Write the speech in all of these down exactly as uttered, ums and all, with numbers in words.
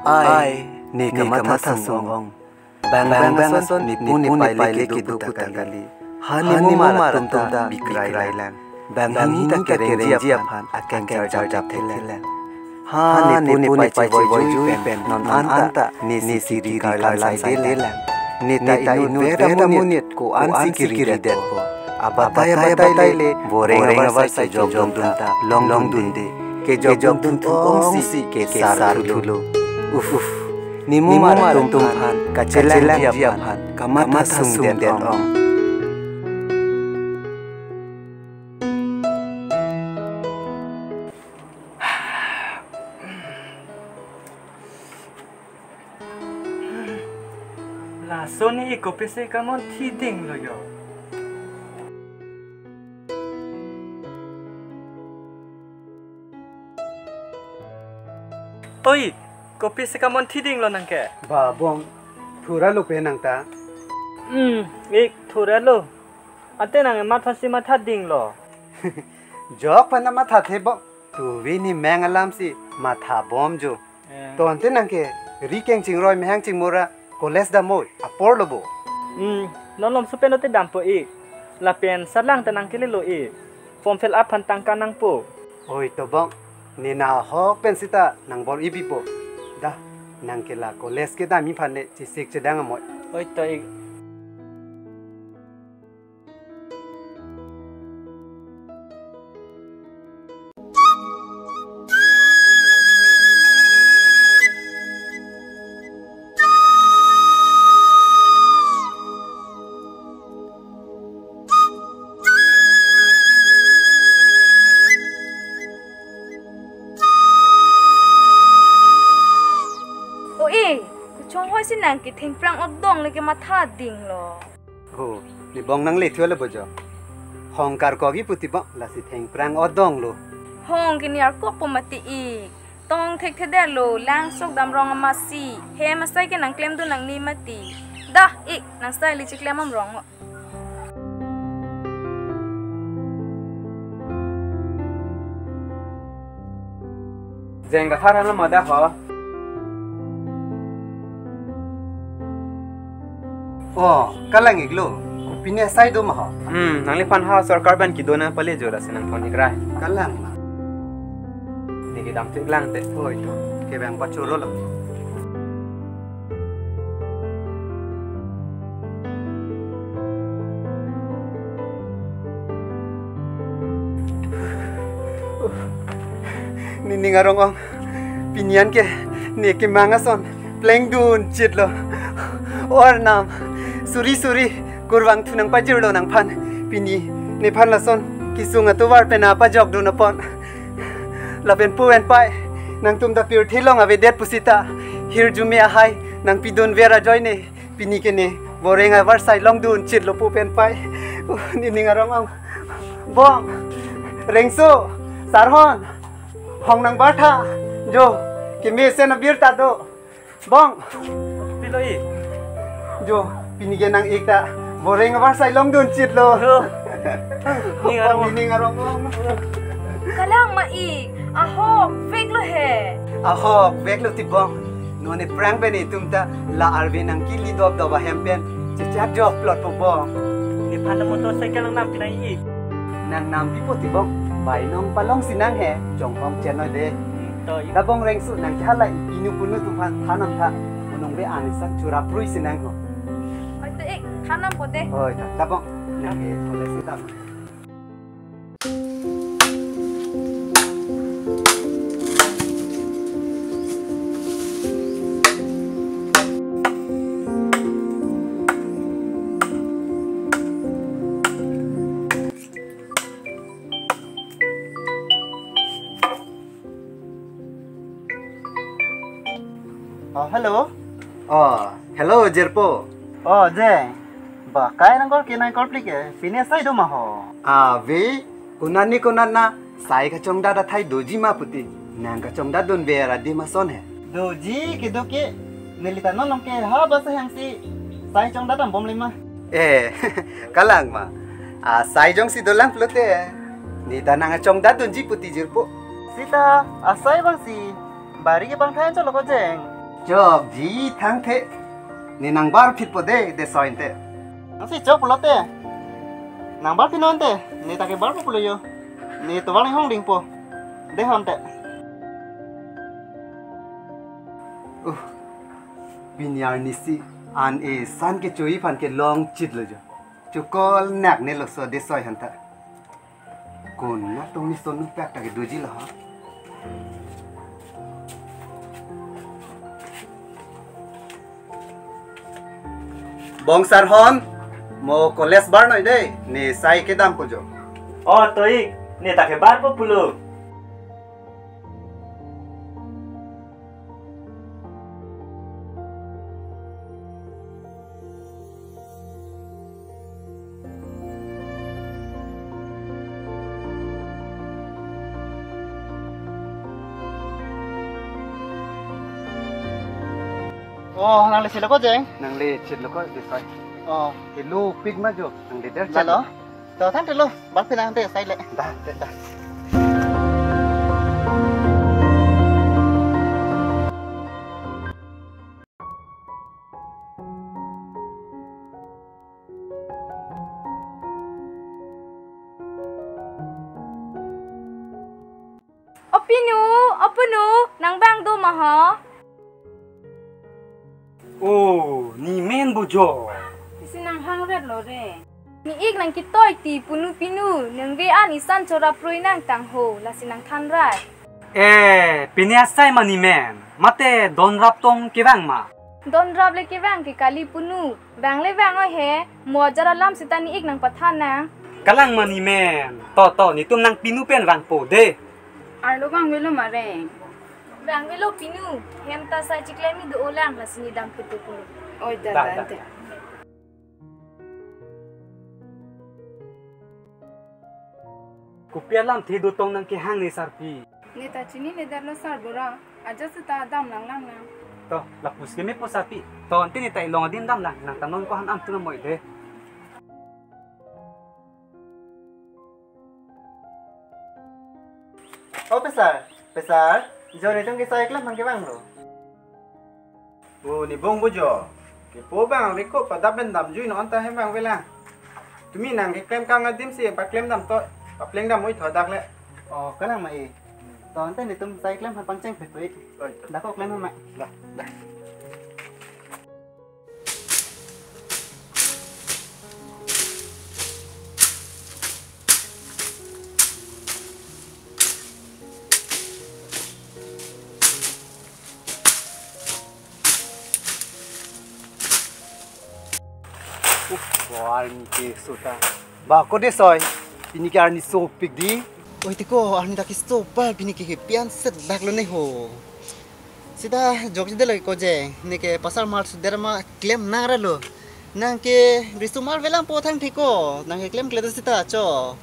Ai, ne kamatha sung ong. Bang bang ason nipu nepei le ke keduk ta kali. Ha ne mumar atum ta bikrai lang. Bang hini ta kerengji aphan akeng charjap thelang. Ha nipu nepei chevoi jui pen non anta nesi kiri karlan sai de lang. Ne ta inut vera monit ko-ansi kiri detpo. Abatai abatai le boreng avarsai jokdun ta longdun de. Kejokdun thung ongsi kesar thulo. Uf uf. Ne mumar atum aphan kachelangji aphan kamatha sung det ong. Lason ne kopisi kamonthi dinglo yo. Oi, kopisi kamonthi dinglo nangke? Ba bong, thura lo pe nang ta. Hmm, ik thura lo. Ante nang mathasi matha dinglo. Jok aphan mathathe bong. Tuvi ne meng alamsi matha bom jo. Eh. To ante nangke ri keng chingroi mehang chingmura college damnoi apor lo bo. Hmm, non lomso pen lote dampo ik. Lapen sarlang ta nangkelelo ik. Form fill up aphan tangka nangpo. Oi to bong, ne nahok pen sita nang bor-ipo. Dah, nangke la college kedamji aphan ne chesik chedang amoi. Oi to ik. O e, kachonghoi si nangke thengphrang odong le kematha dinglo. Ho, ne bong nang le thulo bo jo. Hong karkokji puti bong lasi thengphrang odong lo. Hong ke ne arkokpo mati ik. Tong thekthedetlo, lang sok dam rong amatsi. Hem asai ke nang klemdun nangne mati. Dah ik, nang style le chiklem am rong. Jeng kathar hala mada ho. Oh, kalang iklo. Pini asai do ma ho? Hmm, nangliphan ha sorkar pen kedo nangpale jo lasi nangthon ikrai. Kalang ma. Ne kedam thik lang te. Oi to, kevang pachoro lo. Nening arong ong, pini an ke ne kemang ason plengdun chitlo. O Arnam, suri suri, kurvangthu nangpajirlo nangphan. Pini nephan lason kesung atovar pen apajokdun apot. Lapen pu pen pei, nangtum ta pirthe along avedet pusita hirjume ahai nangpidunver ajoine, pini ke ne boreng avarsai longdun chitlo pu pen pei. Uh, nening arong ong. Bong, Rengso, Sarhon, hong nangbartha, jo, kemesen abirta do. Bong. Pilo ik? Jo, pini ke nang ik ta boreng avarsai longdun chitlo. Lo. Nening arong ong. Nening arong ong. Kalang ma ik, ahokveklo he. Ahokveklo ti bong. Non ephrang pen itum ta la arve nangkili dopdop ahem pen chechak jokplotpo bong. Nephan ta motorcycle nang nampi nang ik. Nang nampipo ti bong. Bai nong palongsi nang he, chonghong chenoi de. Hmm, to ik. Dah bong Rengso, nang hala ipinu punu atum aphan than nangtha. Unong be anisan churapruisi nang ho. Oi to ik, than nangpo de. Oi, dah, dah bong. Nang ke college si dah. Oh, hello. Oh, hello, jirpo. Oh, Jeng. Ba, kai nangkor kenai korpli ke, pini asai do ma ho? Ave, konat ne konat na, sai kachongdat athai doji ma puti. Nang kachongdatdunver adim ason he. Doji kedo ke, neli ta non along ke ha bus ahengsi sai chongdat dambomle ma. Eh, kalang ma. Asai jongsi dolang pulote, ne ta nang achongdatdunji puti jirpo. Sita, asai abangsi bari kebang tha chotlo ko Jeng. Chokji thangthe. Ne nangbar phitpo de, Desoi ante. Nangsi chok pulote. Nangbar phit non te. Ne ta kebarpo pulo jo. Ne tovar ne hong dingpo. Dehon te. Uh, pini arnisi an esan kecho-i aphan ke longchitlo jo. Chokol nak ne loso Desoi aphan ta. Konat tong ni son nukpak ta kedoji lo ha. Bong Sarhon, mo college barnoi de, ne sai kedampo jo. O Toi, ne ta kebarpo pulo. O, nangle chitlo ko, Jeng? Nangle chitlo ko, Desoi. O. Helopik ma jo, nangle der chitlo. Lalo. To thanthelo, bak pinang te sai le. Da, da, da. O pinu, o pinu, nang bang do ma ho? O, ne men bo jo. Isi nang hangret lo re. Ne ik nang kitoi ti punu pinu, nang ve an isan chorap rui nang tang ho, lasi nang than rai. E, pini asai ma ne men, mate donrap tong kevang ma? Donrap le kevang ke kali punu, vang le vang oi he, mo ajar alam sita ne ik nang pathan nang. Kalang ma ne men, to to, netum nang pinu pen vangpo de. Arlo vangvelo ma re. Vangvelo pinu, hem ta sai chiklem ni do-olang lasi ne dam putu punu. Oi, da, da, da, da. Ante. Kopi alamthe dotong nang kehang ne sarpi? Ne ta chinine detlo sarbura, ajat sita dam nang lang nang. To, lapusi ke mepo sarpi. To, ante ne ta ilong adim dam lang, nang ta non ko han am tu na moi de. O pesar, pesar, jo netum kesai keklem aphan kevang lo. O, ne bong bo jo. Kepo bang reko padap pen damjui non ta hem vangvelang. Tumi nang keklem kang adim si paklem dam to, papleng dam oi tho dak le. O, kalang ma e. To ante netum sai klem aphan pangcheng phe phe. Oi, to. Dak ko klem ma. Dah, dah. Uh, bo arni ke sota. Ba ko Desoi, pini ke arni sopik di. Oi tiko, arni ta keso ba, pini ke kepi an set lak lo ne ho. Sita jokji det lagi ko je, ne ke pasar mar suder ma klem nang ra lo. Nang ke risu mar velang po thang tiko, nang ke klem kle ta sita cho.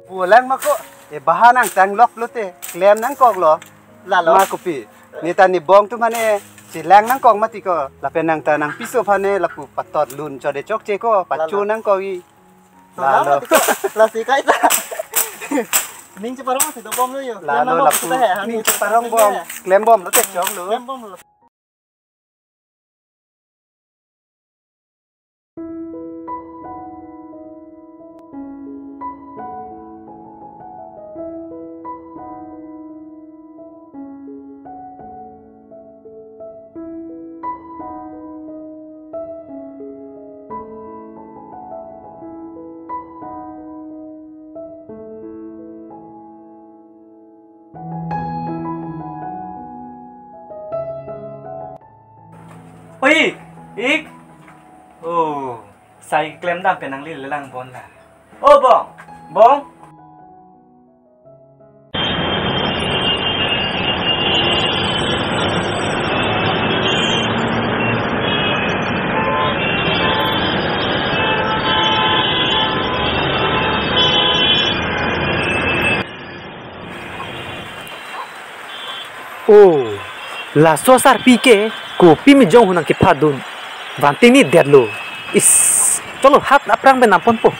Pulang ma ko, e baha nang tanglok lote, klem nangkok lo. Lalo. Ma kopi, ne ta ne bong atum aphan ne chelang nangkok mati ko, lapen nang ta nangpiso aphan ne lapu patot lun chode chokche ko, pacho nangkok i. Lalo. Lalo. Lasi kaita. Ning cheparong si dobom lo jo. Lalo, klem nangkok lapu. Kita he, ning cheparong bom. Klem bom lo te chong lo. Klem bom lo. Oi, ik. Oh, sai klem dam pen nangli lelang bon la. Oh, bong, bong. Oh, laso sarpi ke kopi me jong hunang kepha dun. Vanting ni detlo. Is, cholo hat aphrang pen namponpo.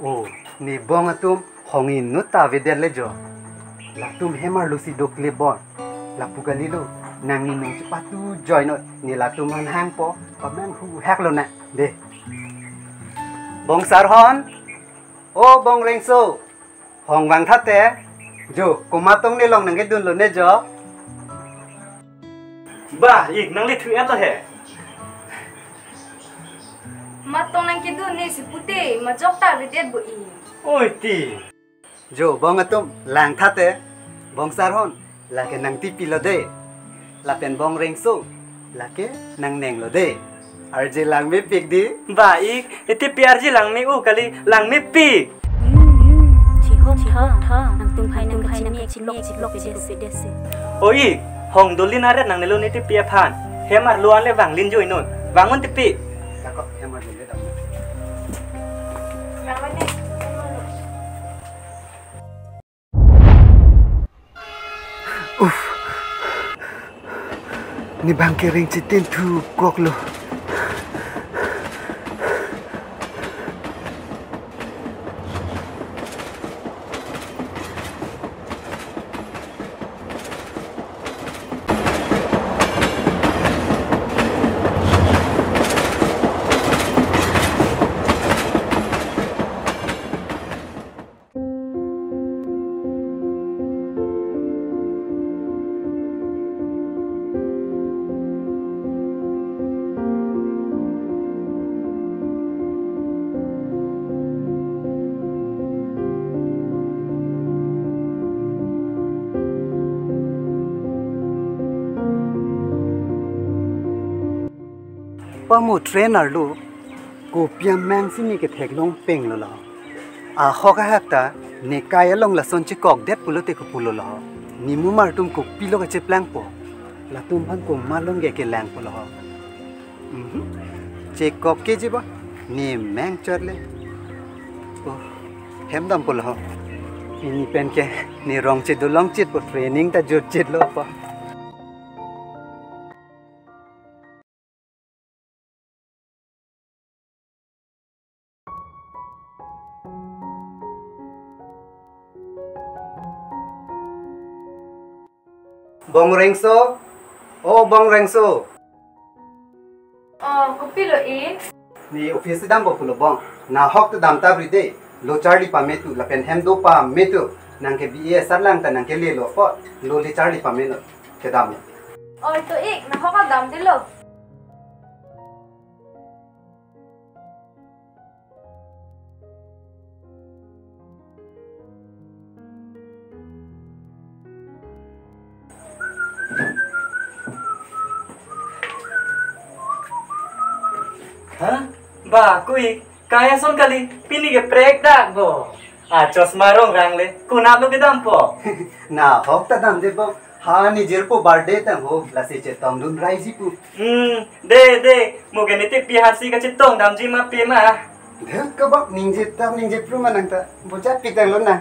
Oh, ne bong atum hong inut ta avedet le jo. Latum hem arlo si dokle bon. Lapu kalilo, nangning nung chepatu join not, ne latum aphan hangpo, paman hu hak lo na, de. Bong Sarhon, o Bong Rengso, hong vangtha te, jo, komat tong ne long nangkedun lo ne jo. Ba, ik nangli thu et lo he. Mat tong nangkedun ne si pute, majok ta avedet bo ik. Oi ti. Jo, bong atum, langtha te, Bong Sarhon, lake nangtipi lo de. Lapen Bong Rengso, lake nangneng lo de. Arje langmepik di. Ba ik, itipi arje langme-o kali, langmepik. Hmm, hmm. Chihon, chihon, chihon. Nangtum hai nang kachimik, chimik, chimik, chimik, chimik. O ik, hong dolin aret nangnelo ne tipi aphan. Hem arlo ale vanglin joinon. Vangun tipi. Dakok, hem arlo le dam. Vangun ne. Uff. Ne bang kereng chitin thu kok lo. Pamo train arlo, kopi amang si ne ketheklong peng lo la. Ahok ahak ta, ne kai along lason chekokdet pulote kopulo la. Nimu mar atum kopilo kacheplangpo. Latum aphan komat along ke kelangpo la. Mhm. Chekok ke jiba, ne meng chot le. Oh, hem dampo la. Pini pen ke, ne rong chedolong chitpo training ta jut chit lo pa. Bong Rengso, o Bong Rengso. Oh, kopilo ik? Ne office dampo pulo bong. Nahok ta dam ta bri de. Lo charli pame tu, lapen hem do pame tu. Nang ke B A asar lang ta nang ke lelo po. Lo le charli pame lo. Kedam ya. Oi to ik, nahok ta damde lo. Ha? Ba, ko ik, kai ason kali, pini ke prek dak bo. A, chosma rong rang le, konat lo kedampo. Nahok ta damde bo. Ha, ne jirpo birthday tang ho, lasi chetongdun raiji pu. Hmm, de, de, mo ke ne tipi hasi kachetong damji ma pe ma. Dhek kabak ningje tam ningje pru ma nang ta. Bochat pitang lo nang.